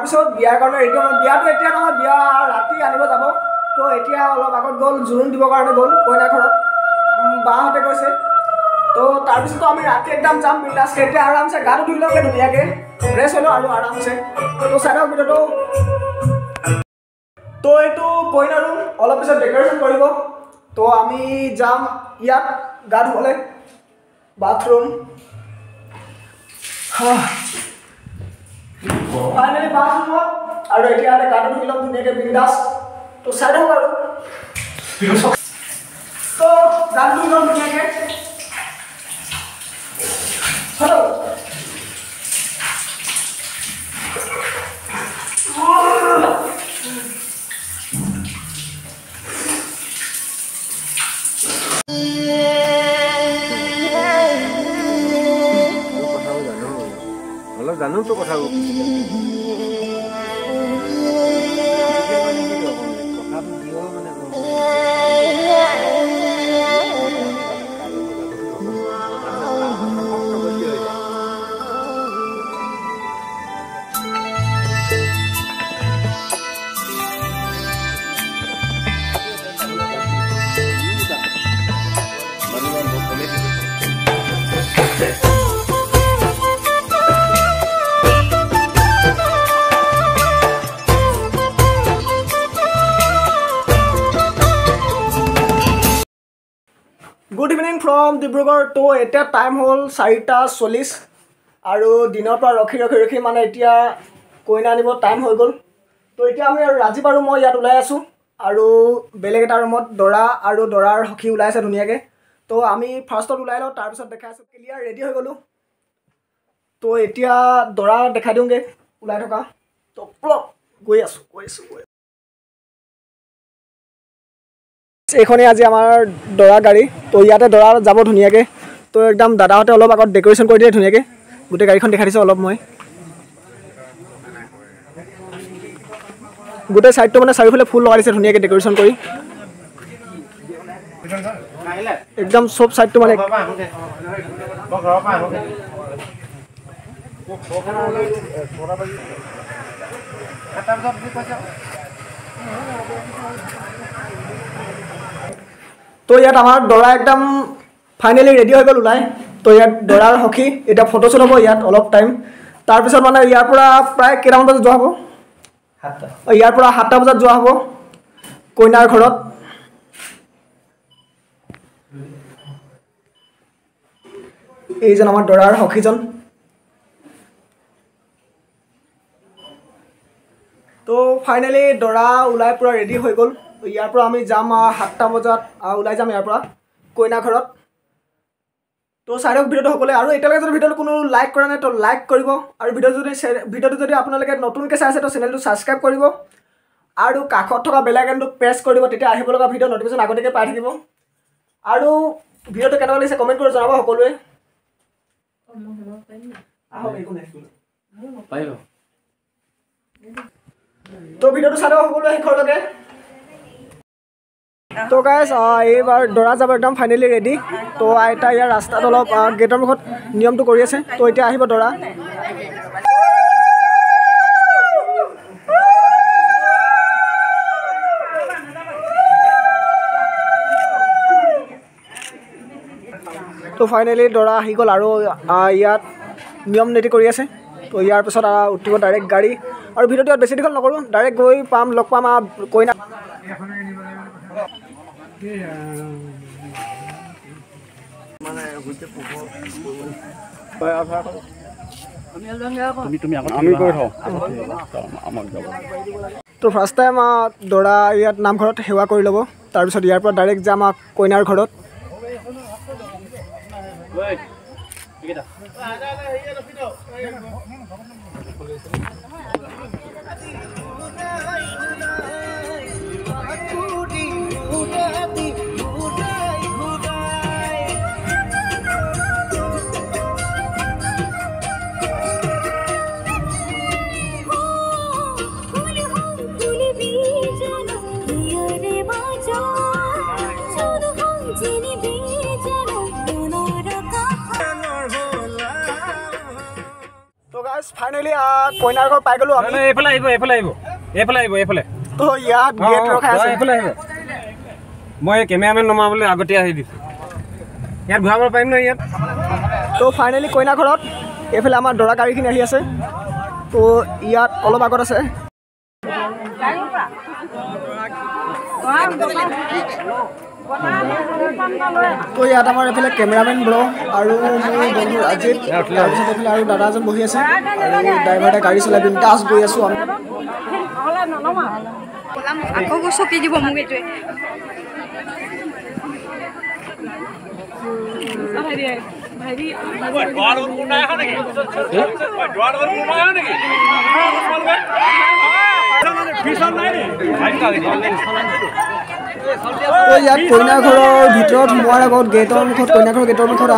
তাৰপিছত বিয়াৰ কাৰণে ৰেডি হ'ব। বিয়াটো এতিয়া নহয়, বিয়া ৰাতি আনিব যাব। তো এতিয়া অলপ আগত গ'ল, জোৰোণ দিবৰ কাৰণে গ'ল কইনা ঘৰত, বাহঁতে গৈছে। তো তাৰপিছতো আমি ৰাতি একদম যাম বিন্দাছকৈ। এতিয়া আৰামছে গাটো ধুই লওঁগৈ ধুনীয়াকৈ, ফ্ৰেছ হৈ লওঁ আৰু আৰামছে। তো চাই থাকক ভিডিঅ'টো। তো এইটো কইনা ৰুম, অলপ পিছত ডেক'ৰেশ্যন কৰিব। তো আমি যাম ইয়াত গা ধুবলৈ, বাথৰুম। ফাইনেলি বাথৰুমত, আৰু এতিয়া গাটো ধুই ল'ম ধুনীয়াকৈ বিন্দাছ। তো চাই থাকক আৰু। তো গাটো ধুই ল'ম ধুনীয়াকৈ। হেল্ল', অলপ জানো তো কথাবোৰ। Good evening from Dibrugarh. তো এতিয়া টাইম হ'ল 4:40 আৰু দিনৰ পৰা ৰখি ৰখি ৰখি মানে এতিয়া কইনা আনিব টাইম হৈ গ'ল। তো এতিয়া আমি আৰু ৰাজীৱ আৰু মই ইয়াত ওলাই আছোঁ, আৰু বেলেগ এটা ৰুমত দৰা আৰু দৰাৰ সখী ওলাই আছে ধুনীয়াকৈ। তো আমি ফাৰ্ষ্টত ওলাই লওঁ, তাৰপিছত দেখাই আছোঁ। ক্লিয়াৰ ৰেডি হৈ গ'লোঁ। তো এতিয়া দৰা দেখাই দিওঁগৈ ওলাই থকা। তো প্লক গৈ আছোঁ গৈ আছোঁ গৈ আছোঁ। এইখনেই আজি আমাৰ দৰা গাড়ী। তো ইয়াতে দৰা যাব ধুনীয়াকৈ। তো একদম দাদাহঁতে অলপ আগত ডেক'ৰেশ্যন কৰি দিয়ে ধুনীয়াকৈ। গোটেই গাড়ীখন দেখাই দিছোঁ অলপ মই। গোটেই ছাইডটো মানে চাৰিওফালে ফুল লগাই দিছে ধুনীয়াকৈ ডেক'ৰেশ্যন কৰি, একদম চব ছাইডটো মানে। তো ইয়াত আমাৰ দৰা একদম ফাইনেলি ৰেডি হৈ গ'ল ওলাই। তো ইয়াত দৰাৰ সখী এতিয়া ফটোশ্বুট হ'ব ইয়াত অলপ টাইম। তাৰপিছত মানে ইয়াৰ পৰা প্ৰায় কেইটামান বজাত যোৱা হ'ব? ইয়াৰ পৰা 7টা বজাত যোৱা হ'ব কইনাৰ ঘৰত। এইজন আমাৰ দৰাৰ সখীজন। তো ফাইনেলি দৰা ওলাই পূৰা ৰেডি হৈ গ'ল। ইয়াৰ পৰা আমি যাম 7টা বজাত ওলাই যাম ইয়াৰ পৰা কইনা ঘৰত। তো চাই থাকক ভিডিঅ'টো সকলোৱে। আৰু এতিয়ালৈকে যদি ভিডিঅ'টো কোনো লাইক কৰা নাই তো লাইক কৰিব, আৰু ভিডিঅ'টো যদি আপোনালোকে নতুনকৈ চাই আছে তো চেনেলটো ছাবস্ক্ৰাইব কৰিব, আৰু কাষত থকা বেল আইকনটো প্ৰেছ কৰিব, তেতিয়া আহিব লগা ভিডিঅ' ন'টিফিকেশ্যন আগতীয়াকৈ পাই থাকিব। আৰু ভিডিঅ'টো কেনেকুৱা লাগিছে কমেণ্ট কৰি জনাব সকলোৱে। আহক, একো নাই। তো ভিডিঅ'টো চাই থাকক সকলোৱে শেষৰলৈকে। তো গাইজ এইবাৰ দৰা যাব একদম ফাইনেলি ৰেডি। তো আইতা ইয়াৰ ৰাস্তাত অলপ গেটৰ মুখত নিয়মটো কৰি আছে। তো এতিয়া আহিব দৰা। তো ফাইনেলি দৰা আহি গ'ল আৰু ইয়াত নিয়ম নীতি কৰি আছে। তো ইয়াৰ পিছত উঠিব ডাইৰেক্ট গাড়ী। আৰু ভিডিঅ'টো ইয়াত বেছি দীঘল নকৰোঁ, ডাইৰেক্ট গৈ পাম, লগ পাম কইনা। তো ফাৰ্ষ্ট টাইম দৰা ইয়াত নামঘৰত সেৱা কৰি ল'ব, তাৰপিছত ইয়াৰ পৰা ডাইৰেক্ট যাম কইনাৰ ঘৰত। গাইজ ফাইনেলি কইনাৰ ঘৰ পাই গ'লো আমি। এইফালে আহিব, এইফালে আহিব, এইফালে আহিব, এইফালে। তো ইয়াত গেট ৰখাই আছে, এইফালে আহিব। মই কেমেৰামেন নমাবলৈ আগতে আহি দিছোঁ। ইয়াত ঘূৰাব পাৰিম নহয় ইয়াত। তো ফাইনেলি কইনা ঘৰত এইফালে আমাৰ দৰা গাড়ীখিনি আহি আছে। তো ইয়াত অলপ আগত আছে। তো ইয়াত আমাৰ এইফালে কেমেৰামেন ব্ৰ আৰু মোৰ বন্ধু ৰাজীৱ, তাৰপিছত এইফালে আৰু দাদা এজন বহি আছে আৰু ড্ৰাইভাৰে গাড়ী চলাই বিন্দাছ গৈ আছোঁ আমি। আকৌ চকী দিব মোক এইটোৱে। তো ইয়াত কইনা ঘৰৰ ভিতৰত সোমোৱাৰ আগত গেটৰ মুখত, কইনা ঘৰৰ গেটৰ মুখত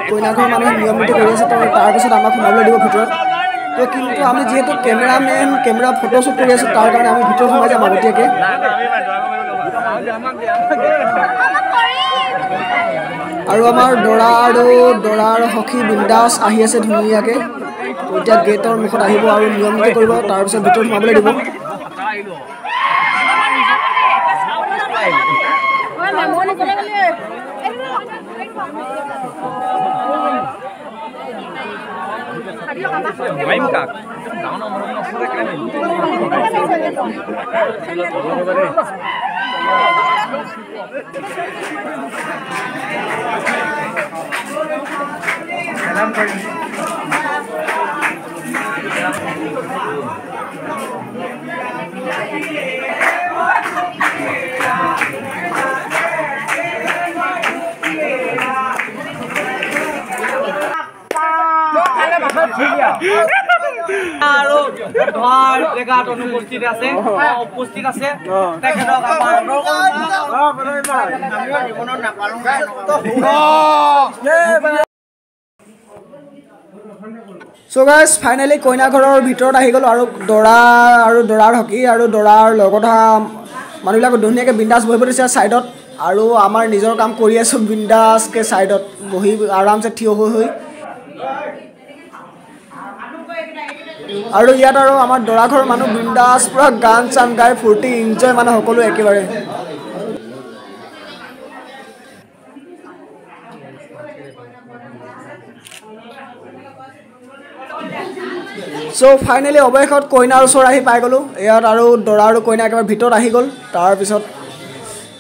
কইনা ঘৰৰ মানুহে নিয়ম নীতি কৰি আছে। তো তাৰপিছত আমাক সোমাবলৈ দিব ভিতৰত। তো কিন্তু আমি যিহেতু কেমেৰামেন, কেমেৰা ফটোশ্বুট কৰি আছোঁ, তাৰ কাৰণে আমি ভিতৰত সোমাই যাম আগতীয়াকৈ। আৰু আমাৰ দৰা আৰু দৰাৰ সখী বিন্দাছ আহি আছে ধুনীয়াকৈ। এতিয়া গেটৰ মুখত আহিব আৰু নিয়ম নীতি কৰিব, তাৰপিছত ভিতৰত সোমাবলৈ দিব। আৰু ধোৱাৰ জেগাত অনুপস্থিত আছে, উপস্থিত আছে তেখেতক আমাৰ চ' গাইজ ফাইনেলি কইনা ঘৰৰ ভিতৰত আহি গ'লোঁ আৰু দৰা আৰু দৰাৰ সখী আৰু দৰাৰ লগত অহা মানুহবিলাক ধুনীয়াকৈ বিন্দাছ বহিব দিছে ছাইডত, আৰু আমাৰ নিজৰ কাম কৰি আছোঁ বিন্দাছকৈ ছাইডত বহি আৰামছে থিয় হৈ হৈ। আৰু ইয়াত আৰু আমাৰ দৰা ঘৰৰ মানুহ বিন্দাছ পূৰা গান চান গাই ফূৰ্তি এনজয় মানে সকলো একেবাৰে। চ' ফাইনেলি অৱশেষত কইনাৰ ওচৰ আহি পাই গ'লোঁ। ইয়াত আৰু দৰা আৰু কইনা একেবাৰে ভিতৰত আহি গ'ল। তাৰপিছত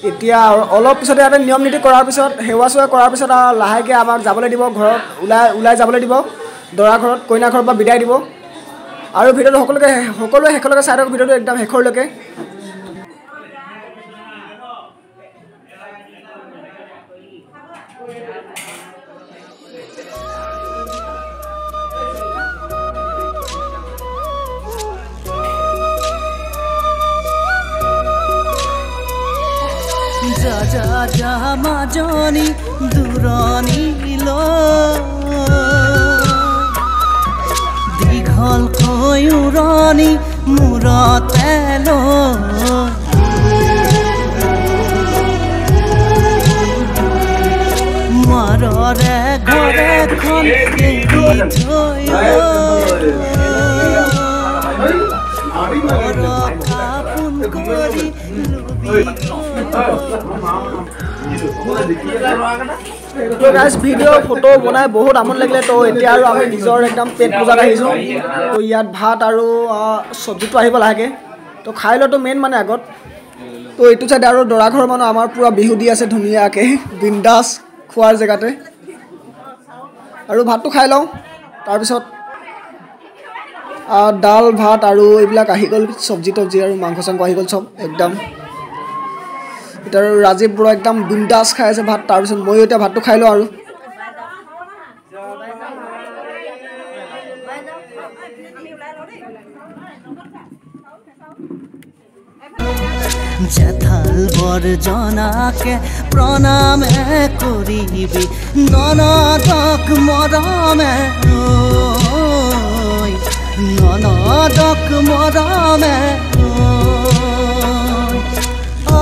এতিয়া অলপ পিছতে ইয়াতে নিয়ম নীতি কৰাৰ পিছত, সেৱা চেৱা কৰাৰ পিছত আৰু লাহেকৈ আমাক যাবলৈ দিব, ঘৰত ওলাই ওলাই যাবলৈ দিব, দৰা ঘৰত কইনা ঘৰৰ পৰা বিদায় দিব। আৰু ভিডিঅ'টো সকলোৱে শেষলৈকে চাই থাকক, ভিডিঅ'টো একদম শেষৰলৈকে। যা যা যা মাজনী দূৰণিলৈ, দীঘলকৈ উৰণি মূৰতে লৈ, মাৰৰে ঘৰখন এৰি থৈ আপোন কৰি লবি। তো গাইজ ভিডিঅ' ফটো বনাই বহুত আমনি লাগিলে। তো এতিয়া আৰু আমি নিজৰ একদম পেট পূজাত আহিছোঁ। তো ইয়াত ভাত আৰু চব্জিটো আহিব লাহেকৈ, তো খাই লোৱাটো মেইন মানে আগত। তো এইটো চাইডে আৰু দৰা ঘৰৰ মানুহ আমাৰ পূৰা বিহু দি আছে ধুনীয়াকৈ বিন্দাছ খোৱাৰ জেগাতে। আৰু ভাতটো খাই লওঁ, তাৰপিছত দাল ভাত আৰু এইবিলাক আহি গ'ল, চব্জি তব্জি আৰু মাংস চাংস আহি গ'ল চব একদম। এতিয়া আৰু ৰাজীৱ বৰা একদম বিন্দাছ খাই আছে ভাত, তাৰপিছত ময়ো এতিয়া ভাতটো খাই লওঁ আৰু। জেঠাল বৰজনাকে প্ৰণামে কৰিবি, ননদক মৰমে ননদক মৰমে ঐ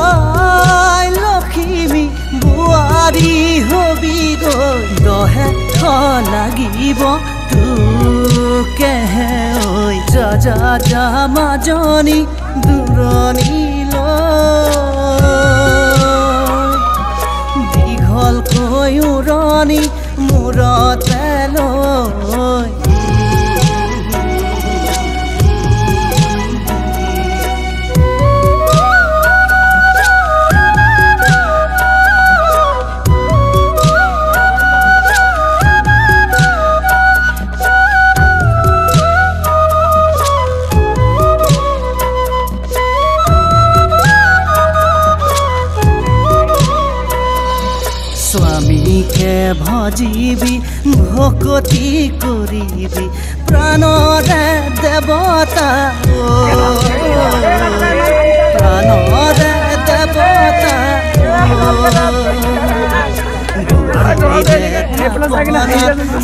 লখিমী বোৱাৰী হবি গৈ, দহে লাগিব তোৰ। তোকে ঐ যা যা যা মাজনী দূৰণিলৈ দীঘলকৈ উৰণি মূৰতে লৈ স্বামীকে ভজিবি ভকতি কৰিবি প্ৰাণৰে দেৱতা প্ৰাণৰে দেৱতা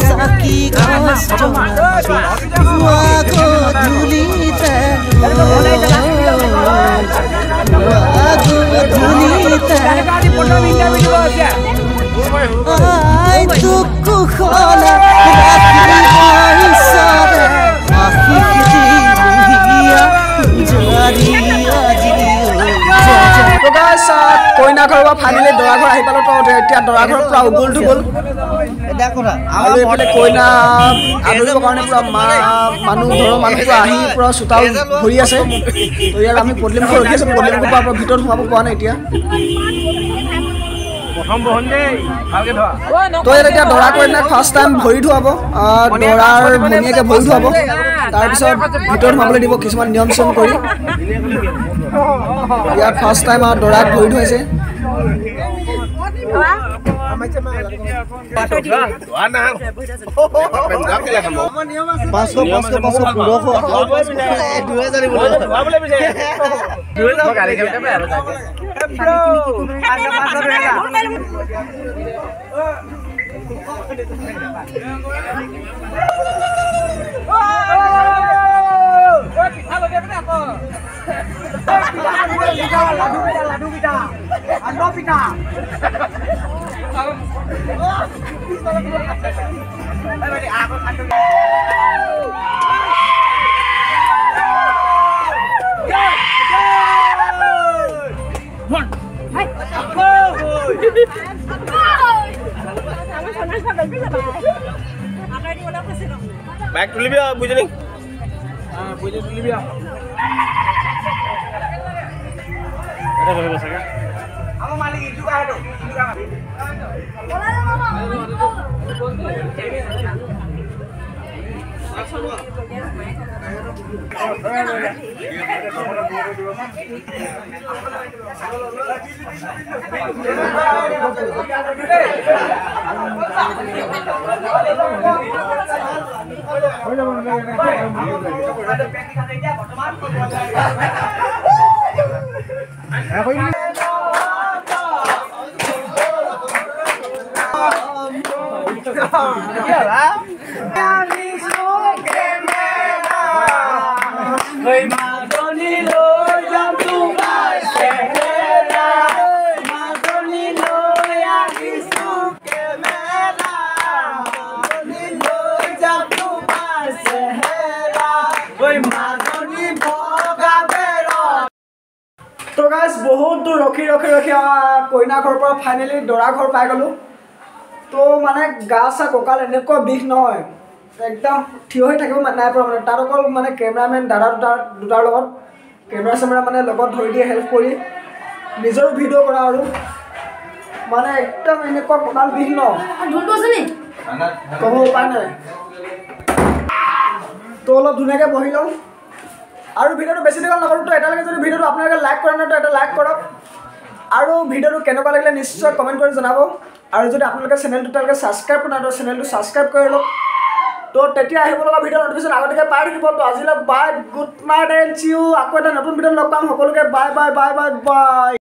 চাকি গছ পুৱা গধূলিতে গধূলিতে I তোক কুশলে ৰাখিব ঈশ্বৰে আশীষ দিবহিয়া পূজাৰী আজি। তো গাইছ, কইনা ঘৰৰ পৰা ফাইনেলি দৰা ঘৰ আহি পালোঁ। তো এতিয়া দৰা ঘৰৰ পূৰা উগুল থুগুল আৰু এইফালে কইনা আদৰিবৰ কাৰণে পূৰা মা মানুহ ঘৰৰ মানুহ পূৰা আহি পূৰা চোতাল ভৰি আছে। তো ইয়াত আমি পদূলিমুখত ৰখি আছোঁ, পদূলিমুখৰ পৰা ভিতৰত সোমাব পৰা নাই এতিয়া। তো ইয়াত এতিয়া দৰা কইনাক ফাৰ্ষ্ট টাইম ভৰি ধুৱাব, দৰাৰ ভনীয়েকে ভৰি ধুৱাব, তাৰপিছত ভিতৰত সোমাবলৈ দিব কিছুমান নিয়ম চিয়ম কৰি। ইয়াত ফাৰ্ষ্ট টাইম আৰু দৰাক ভৰি ধুৱাইছে। Back to Libya, বুঝলি? বুঝলি to Libya. এটা বহিব চাগে। আমার মালিক ইটু কাটো। তো গাইজ বহুত দূৰ ৰখি ৰখি ৰখি কইনা ঘৰৰ পৰা ফাইনেলি দৰা ঘৰ পাই গ'লোঁ। তো মানে গা চা কঁকাল এনেকুৱা বিষ নহয়, একদম থিয় হৈ থাকিব নাই পৰা মানে। তাত অকল মানে কেমেৰামেন দাদা দুটাৰ লগত কেমেৰা চেমেৰা মানে লগত ধৰি দিয়ে হেল্প কৰি, নিজৰো ভিডিঅ' কৰা আৰু মানে একদম এনেকুৱা কঁকাল বিষ ন ক'ব উপায় নাই। তো অলপ ধুনীয়াকৈ বহি লওঁ আৰু ভিডিঅ'টো বেছি দীঘল নকৰোঁ। তো এতিয়ালৈকে যদি ভিডিঅ'টো আপোনালোকে লাইক কৰে নাই তো এটা লাইক কৰক আৰু ভিডিঅ'টো কেনেকুৱা লাগিলে নিশ্চয় কমেণ্ট কৰি জনাব। আৰু যদি আপোনালোকে চেনেলটো এতিয়ালৈকে ছাবস্ক্ৰাইব কৰা নাই তো চেনেলটো ছাবস্ক্ৰাইব কৰি লওক, তো তেতিয়া আহিব লগা ভিডিঅ' নটিফিকেশ্যন আগতীয়াকৈ পাই থাকিব। তো আজিলৈ bye, good night and see you. আকৌ এটা নতুন ভিডিঅ'ত লগ পাম সকলোকে। Bye bye bye bye bye.